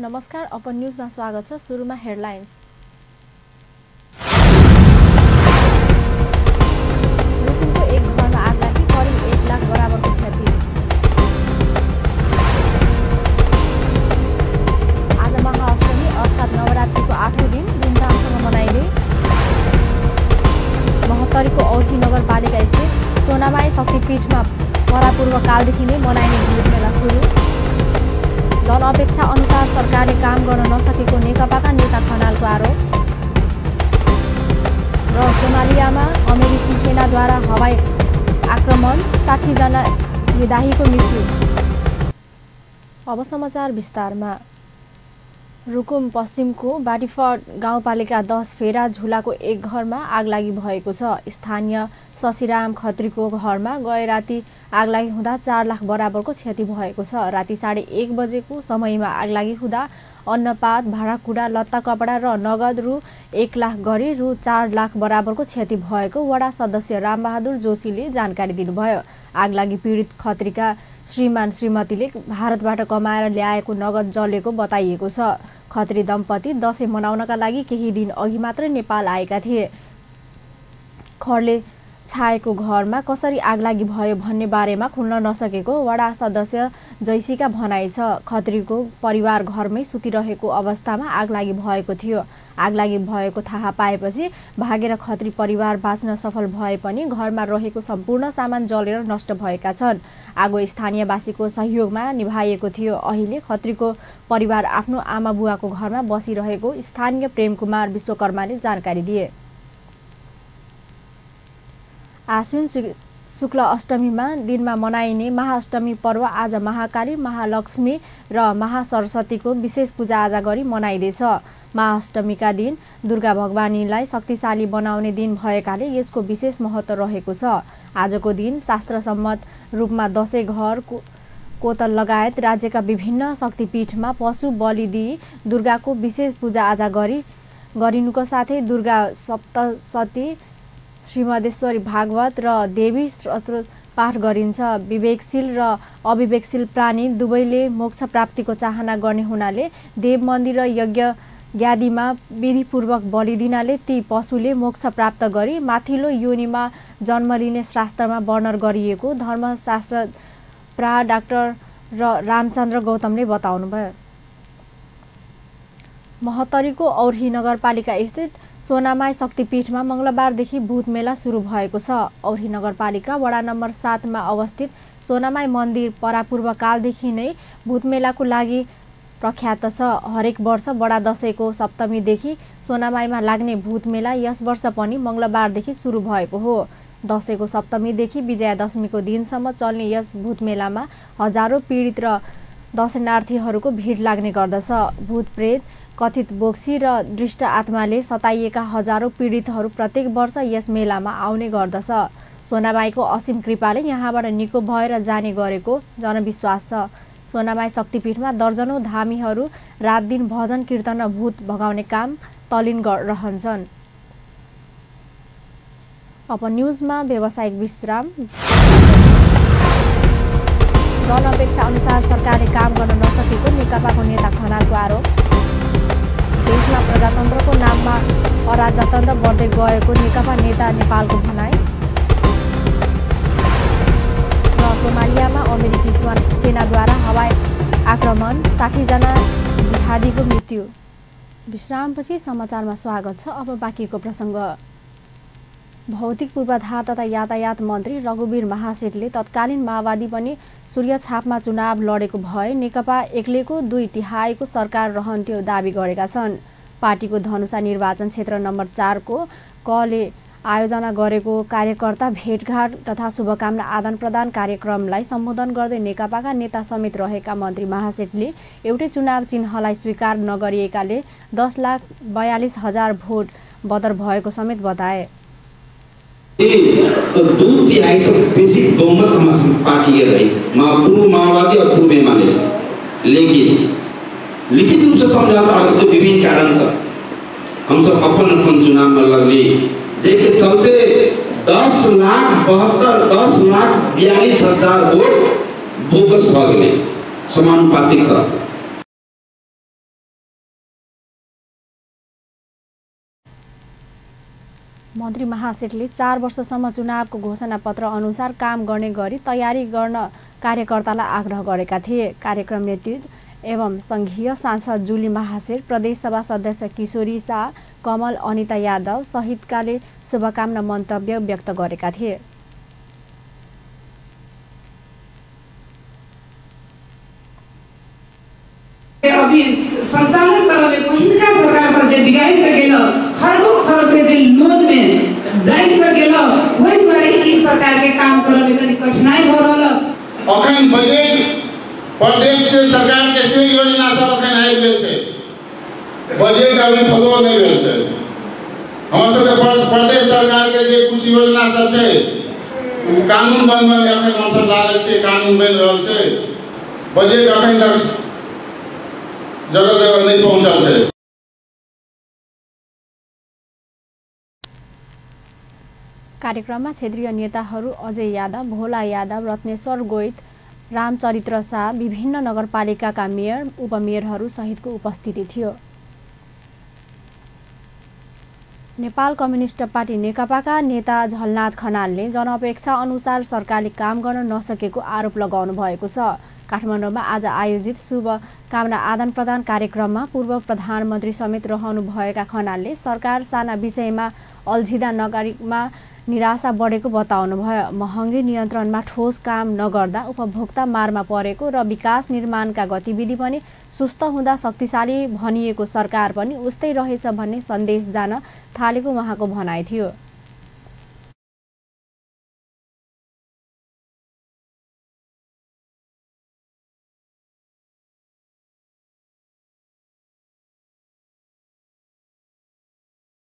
नमस्कार, अपन न्यूजमा स्वागत छ। सुरुमा हेडलाइन्स। रुकुमको एक घरमा आग लागि करिब 1 लाख बराबरको क्षति। आज महाअष्टमी अर्थात् नवरात्रिको 8औं दिन धुमधामसँग मनाइँदै महोत्तरीको औरही नगरपालिका स्थित सोनामाई शक्तिपीठमा परापूर्व कालदेखि नै मनाइने भूत मेला सुरु। जनअपेक्षा अनुसार सरकारले काम गर्न नसकेको नेकपाका नेता खनालको आरोप। र सोमालियामा अमेरिकी सेनाद्वारा हवाई आक्रमण, 60 जना हिदाहीको मृत्यु। अब समाचार विस्तारमा। रुकुम पश्चिमको बाटीफट गाउँपालिका 10 फेरा झुलाको एक घरमा आगलागी भएको छ। स्थानीय शशिराम खत्रीको घरमा गए राति आगलागी हुँदा 4 लाख बराबरको क्षति भएको छ। राति 1:30 बजेको समयमा आगलागी हुँदा अन्नपात, भाँडाकुँडा, लत्ता कपडा र नगद रु 1 लाख गरी रु 4 लाख बराबरको क्षति भएको वडा सदस्य रामबहादुर जोशीले जानकारी दिनुभयो। आगलागी पीडित खत्रीका श्रीमान श्रीमतीले भारतबाट कमाएर ल्याएको नगद जलेको बताइएको छ। खत्री दम्पति दशैं मनाउनका लागि केही दिन अघि मात्र नेपाल आएका थिए। खरले छाएको घरमा कसरी आगलागी भयो भन्ने बारेमा खुल्न नसकेको वडा सदस्य जैसीका भनाइ छ। खत्रीको परिवार घरमै सुतिरहेको अवस्थामा आगलागी भएको थियो। आगलागी भएको थाहा पाएपछि भागेर खत्री परिवार बाँच्न सफल भए पनि घरमा रहेको सम्पूर्ण सामान जलेर नष्ट भएका छन्। आगो स्थानीयवासीको सहयोगमा निभाइएको थियो। अहिले खत्रीको परिवार आफ्नो आमा बुवाको घरमा बसिरहेको स्थानीय प्रेमकुमार विश्वकर्माले जानकारी दिए। आश्विन शुक्ल अष्टमीमा दिनमा मनाइने महाअष्टमी पर्व आज महाकाली, महालक्ष्मी र महासरस्वतीको विशेष पूजाआजा गरी मनाइँदैछ। महाअष्टमीका दिन दुर्गा भगवानीलाई शक्तिशाली बनाउने दिन भएकाले यसको विशेष महत्त्व रहेको छ। आजको दिन शास्त्रसम्मत रूपमा दशैं घर कोतल लगायत राज्यका विभिन्न शक्तिपीठमा पशु बलि दिई दुर्गाको विशेष पूजाआजा गरिनुको साथै दुर्गा सप्तशती, श्रीमदेश्वरी भागवत र देवी स्तोत्र पाठ गरिन्छ। विवेकशील र अविवेकशील प्राणी दुवैले मोक्ष प्राप्तिको चाहना गर्ने हुनाले देव मन्दिर र यज्ञ ज्ञादिमा विधिपूर्वक बलि दिनाले ती पशुले मोक्ष प्राप्त गरी माथिल्लो योनिमा जन्म लिने शास्त्रमा वर्णन गरिएको धर्मशास्त्र प्रा डाक्टर रामचन्द्र गौतमले बताउनुभयो। महोत्तरीको औरही नगरपालिका स्थित सोनामाई शक्तिपीठमा मंगलबारदेखि भूत मेला सुरु भएको छ। औरही नगरपालिका वडा नम्बर 7 मा अवस्थित सोनामाई मन्दिर परापूर्व कालदेखि नै भूत मेलाको लागि प्रख्यात छ। हरेक वर्ष बडा दशैंको सप्तमीदेखि सोनामाईमा लाग्ने भूत मेला यस वर्ष पनि मंगलबारदेखि सुरु भएको हो। दशैंको सप्तमीदेखि विजयादशमीको दिनसम्म चल्ने यस भूत मेलामा हजारौं पीडित र दर्शनार्थीहरूको भिड लाग्ने गर्दछ। भूत प्रेत, कथित बोक्सी र दृष्ट आत्माले सताइएका हजारौं पीडितहरू प्रत्येक वर्ष यस मेलामा आउने गर्दछ। सोनामाईको असीम कृपाले यहाँबाट निको भएर जाने गरेको जनविश्वास छ। सोनामाई शक्तिपीठमा दर्जनौं धामीहरू रात दिन भजन कीर्तन र भूत भगाउने काम तल्लीन रहन्छन्। अब न्यूजमा व्यावसायिक विश्राम। जनअपेक्षा अनुसार सरकारले काम गर्न नसकेको नेकपाको नेता खनालको आरोप। देशमा प्रजातन्त्रको नाममा अराजकतन्त्र बढ्दै गएको नेकपा नेता नेपालको भनाइ। र सोमालियामा अमेरिकी सेनाद्वारा हवाई आक्रमण, 60 जना जिहादीको मृत्यु। विश्रामपछि समाचारमा स्वागत छ। अब बाँकीको प्रसङ्ग। भौतिक पूर्वाधार तथा यातायात मन्त्री रघुवीर महासेठले तत्कालीन माओवादी पनि सूर्यछापमा चुनाव लडेको भए नेकपा एक्लैको 2/3 सरकार रहन्थ्यो दाबी गरेका छन्। पार्टीको धनुषा निर्वाचन क्षेत्र नम्बर 4 को कले आयोजना गरेको कार्यकर्ता भेटघाट तथा शुभकामना आदान प्रदान कार्यक्रमलाई सम्बोधन गर्दै नेकपाका नेता समेत रहेका मन्त्री महासेठले एउटै चुनाव चिन्हलाई स्वीकार नगरिएकाले 10,42,000 भोट बदर भएको समेत बताए। 2/3 से बेसी बहुमत हमारी पार्टी के रही पूर्व माओवादी और पूर्व एमाले, लेकिन लिखित रूप से समझौता हो तो विभिन्न कारण से हम सब अपन चुनाव में लगली देखे चलते 10,42,000 वोट बोगस हो गए समानुपातिक। मन्त्री महासेठले 4 वर्षसम्म चुनावको घोषणापत्र अनुसार काम गर्ने गरी तयारी गर्न कार्यकर्तालाई आग्रह गरेका थिए। कार्यक्रम नेतृत्व एवं संघीय सांसद जुली महासेठ, प्रदेशसभा सदस्य किशोरी शाह, कमल अनिता यादव सहितकाले शुभकामना मन्तव्य व्यक्त गरेका थिए। अभी संचालन करने पहिलका सरकार से डिगाइड कर गेल खरबों के लोन में डाइट कर गेल वही गरी ई सरकार के काम करे में कनी कठिनाई हो रहल। अखन बजट प्रदेश के सरकार के से योजना सब अखन आबि गेल छै, बजट अभी फलो नहीं भेल छै। हमर सब प्रदेश सरकार के जे कुछ योजना सब छै कानून बनबे में अखन हम सब लागल छै, कानून बन रहल छै, बजट अखन तक जगह जगह नहीं पहुंचल छै। कार्यक्रममा क्षेत्रीय नेताहरू अजय यादव, भोला यादव, रत्नेश्वर गोइत, रामचरित्र शाह, विभिन्न नगरपालिकाका मेयर, उपमेयरहरू सहितको उपस्थिति थियो। नेपाल कम्युनिस्ट पार्टी नेकपाका नेता झलनाथ खनालले जनअपेक्षा अनुसार सरकारले काम गर्न नसकेको आरोप लगाउनु भएको छ। काठमाडौँमा आज आयोजित शुभकामना आदान प्रदान कार्यक्रममा पूर्व प्रधानमन्त्री समेत रहनुभएका खनालले सरकार साना विषयमा अल्झिँदा नगरीमा निराशा बढेको बताउनुभयो। महँगी नियन्त्रणमा ठोस काम नगर्दा उपभोक्ता मारमा परेको र विकास निर्माणका गतिविधि पनि सुस्त हुँदा शक्तिशाली भनिएको सरकार पनि उस्तै रहेछ भन्ने सन्देश जान थालेको उहाँको भनाइ थियो।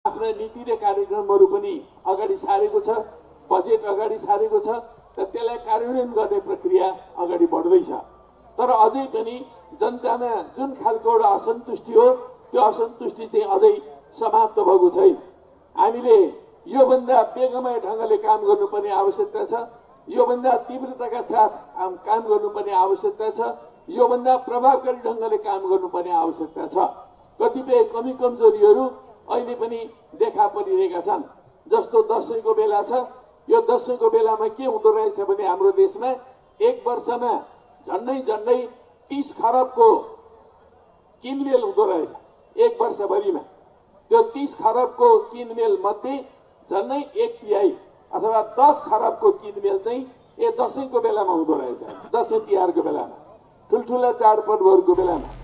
आफ्ना नीति र कार्यक्रमहरू पनि अगाडि सारेको छ, बजेट अगाडि सारेको छ र त्यसलाई कार्यान्वयन गर्ने प्रक्रिया अगाडि बढ्दैछ। तर अझै पनि जनतामा जुन खालको एउटा असन्तुष्टि हो त्यो असन्तुष्टि चाहिँ अझै समाप्त भएको छैन। हामीले योभन्दा बेगमय ढङ्गले काम गर्नुपर्ने आवश्यकता छ, योभन्दा तीव्रताका साथ काम गर्नुपर्ने आवश्यकता छ, योभन्दा प्रभावकारी ढङ्गले काम गर्नुपर्ने आवश्यकता छ। कतिपय कमी कमजोरीहरू अहिले पनि देखा परिरहेका छन्। जस्तो दशैंको बेला छ, यो दशैंको बेलामा के हुँदो रहेछ भने हाम्रो देशमा एक वर्षमा झन्डै 30 खरबको किनमेल हुँदो रहेछ एक वर्षभरिमा। त्यो 30 खरबको किनमेल मध्ये झन्डै 1/3 अथवा 10 खरबको किनमेल चाहिँ यो दशैंको बेलामा हुँदो रहेछ, दशैं तिहारको बेलामा, ठुल्ठुला चाडपर्वहरूको बेलामा।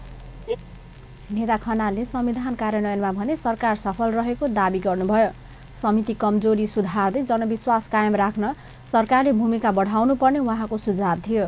नेता खनालले संविधान कार्यान्वयनमा भने सरकार सफल रहेको दाबी गर्नुभयो। समिति कमजोरी सुधार्दै जनविश्वास कायम राख्न सरकारले भूमिका बढाउनु पर्ने उहाँको सुझाव थियो।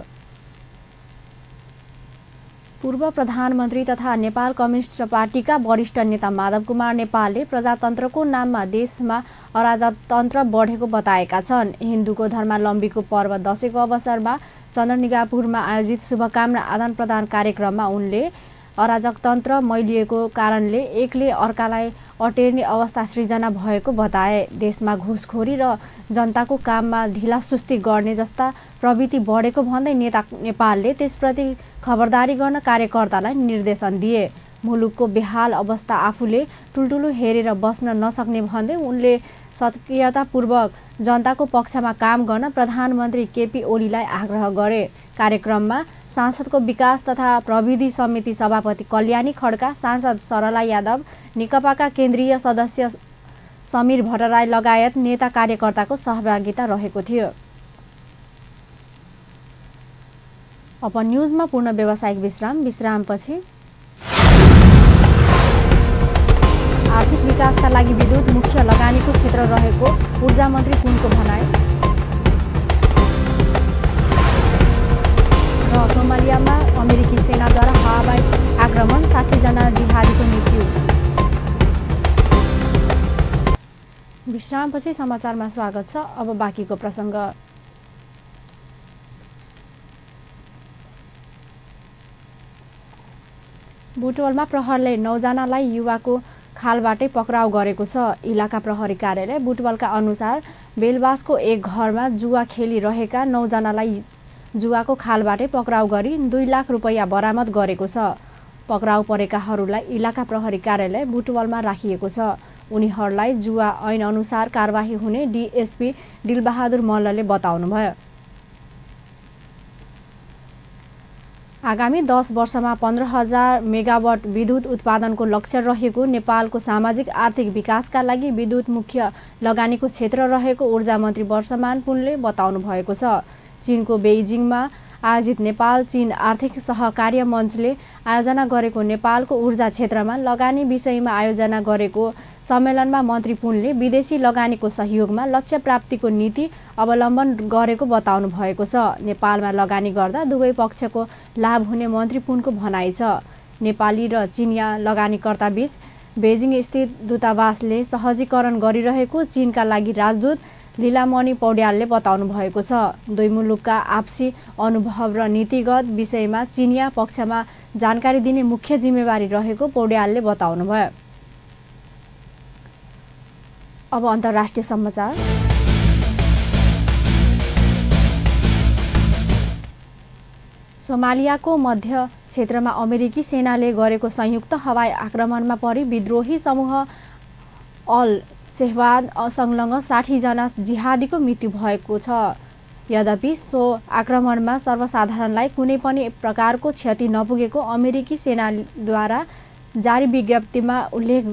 पूर्व प्रधानमन्त्री तथा नेपाल कम्युनिस्ट पार्टीका वरिष्ठ नेता माधव कुमार नेपालले प्रजातन्त्रको नाममा देशमा अराजकतन्त्र बढेको बताएका छन्। हिन्दूको धर्मावलम्बीको पर्व दशैंको अवसरमा चन्द्रनिगापुरमा आयोजित शुभकामना आदान प्रदान कार्यक्रममा उनले अराजकतन्त्र मैलिएको कारणले एकले अर्कालाई अटेर्ने अवस्था सृजना भएको बताए। देशमा घुसखोरी र जनताको काममा ढिलासुस्ती गर्ने जस्ता प्रवृत्ति बढेको भन्दै नेता नेपालले त्यसप्रति खबरदारी गर्न कार्यकर्तालाई निर्देशन दिए। मुलुकको बेहाल अवस्था आफूले टुलटुलो हेरेर बस्न नसक्ने भन्दै उनले सक्रियतापूर्वक जनताको पक्षमा काम गर्न प्रधानमन्त्री केपी ओलीलाई आग्रह गरे। कार्यक्रममा सांसदको विकास तथा प्रविधि समिति सभापति कल्याणी खड्का, सांसद सरला यादव, नेकपाका केन्द्रीय सदस्य समीर भट्टराई लगायत नेता कार्यकर्ताको सहभागिता रहेको थियो। अब न्युजमा पूर्ण व्यावसायिक विश्रामपछि आर्थिक विकासका लागि विद्युत मुख्य लगानीको क्षेत्र रहेको ऊर्जा मन्त्री कुनको भनाई र सोमालियामा अमेरिकी सेनाद्वारा हवाई आक्रमण 60 जना जिहादीको मृत्यु। विश्रामपछि समाचारमा स्वागत छ। अब बाँकीको प्रसङ्ग। बुटवलमा प्रहरले 9 जनालाई युवाको खालबाटै पक्राउ गरेको छ। इलाका प्रहरी कार्यालय बुटवलका अनुसार बेलबासको एक घरमा जुवा खेलिरहेका 9 जनालाई जुवाको खालबाटै पक्राउ गरी 2 लाख रुपैयाँ बरामद गरेको छ। पक्राउ परेकाहरूलाई इलाका प्रहरी कार्यालय बुटवलमा राखिएको छ। उनीहरूलाई जुवा ऐन अनुसार कारबाही हुने डीएसपी दिलबहादुर मल्लले बताउनुभयो। आगामी 10 वर्षमा 15,000 मेगावाट विद्युत उत्पादनको लक्ष्य रहेको नेपालको सामाजिक आर्थिक विकासका लागि विद्युत मुख्य लगानीको क्षेत्र रहेको ऊर्जा मन्त्री वर्षमान पुनले बताउनु भएको छ। चीनको बेइजिङमा आयोजित नेपाल चीन आर्थिक सहकार्य मञ्चले आयोजना गरेको नेपालको ऊर्जा क्षेत्रमा लगानी विषयमा आयोजना गरेको सम्मेलनमा मन्त्री पुनले विदेशी लगानीको सहयोगमा लक्ष्य प्राप्तिको नीति अवलम्बन गरेको बताउनु भएको छ। नेपालमा लगानी गर्दा दुवै पक्षको लाभ हुने मन्त्री पुनको भनाइ छ। नेपाली र चीनिया लगानीकर्ता बीच बेजिङ स्थित दूतावासले सहजीकरण गरिरहेको चीनका लागि राजदूत लीलामणि पौड्यालले बताउनु भएको छ। दुई मुलुकका आपसी अनुभव र नीतिगत विषयमा चीनिया पक्षमा जानकारी दिने मुख्य जिम्मेवारी रहेको पौड्यालले बताउनुभयो। अब अन्तर्राष्ट्रिय समाचार। सोमालियाको मध्य क्षेत्रमा अमेरिकी सेनाले गरेको संयुक्त हवाई आक्रमणमा परि विद्रोही समूह अल सेहवाद संलग्न 60 जना जिहादीको मृत्यु भएको छ। यद्यपि सो आक्रमणमा सर्वसाधारणलाई कुनै पनि प्रकारको क्षति नपुगेको अमेरिकी सेनाद्वारा जारी विज्ञप्तिमा उल्लेख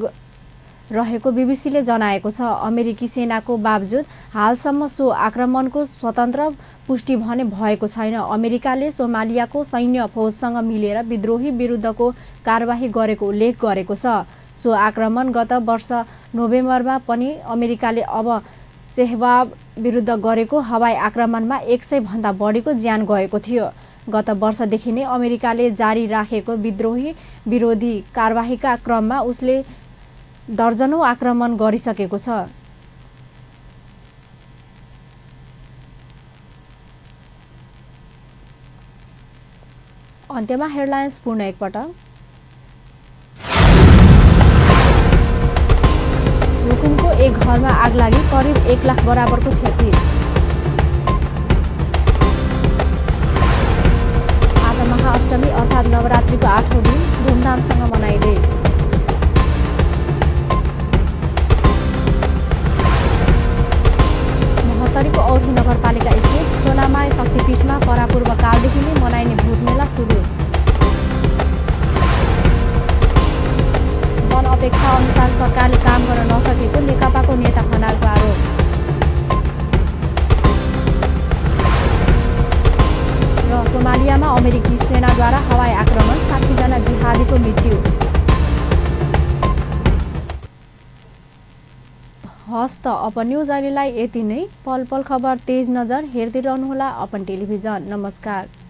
रहेको बीबीसीले जनाएको छ। अमेरिकी सेनाको बावजुद हालसम्म सो आक्रमणको स्वतन्त्र पुष्टि भने भएको छैन। अमेरिकाले सोमालियाको सैन्य फौजसँग मिलेर विद्रोही विरुद्धको कारबाही गरेको उल्लेख गरेको छ। सो आक्रमण गत वर्ष नोभेम्बरमा पनि अमेरिकाले अब सेहवाब विरुद्ध गरेको हवाई आक्रमणमा 100 भन्दा बढीको ज्यान गएको थियो। गत वर्षदेखि नै अमेरिकाले जारी राखेको विद्रोही विरोधी कारबाहीका क्रममा उसले दर्जनौं आक्रमण गरिसकेको छ। अन्त्यमा हेडलाइन्स पुनः एकपटक। रुकुमको एक घरमा आग लागि करिब 1 लाख बराबरको क्षति। आज महाअष्टमी अर्थात् नवरात्रिको 8औं दिन धुमधामसँग मनाइँदै। महोत्तरीको औठी नगरपालिका स्थित सोनामाई शक्तिपीठमा परापूर्व कालदेखि नै मनाइने भूतमेला सुरु। जनअपेक्षा अनुसार सरकारले काम गर्न नसकेको नेकपाको नेता खनालको आरोप। र सोमालियामा अमेरिकी सेनाद्वारा हवाई आक्रमण 60 जना जिहादीको मृत्यु। हस्त अपन न्युज अहिलेलाई यति नै। पल पल खबर तेज नजर हेर्दै रहनुहोला अपन टेलिभिजन। नमस्कार।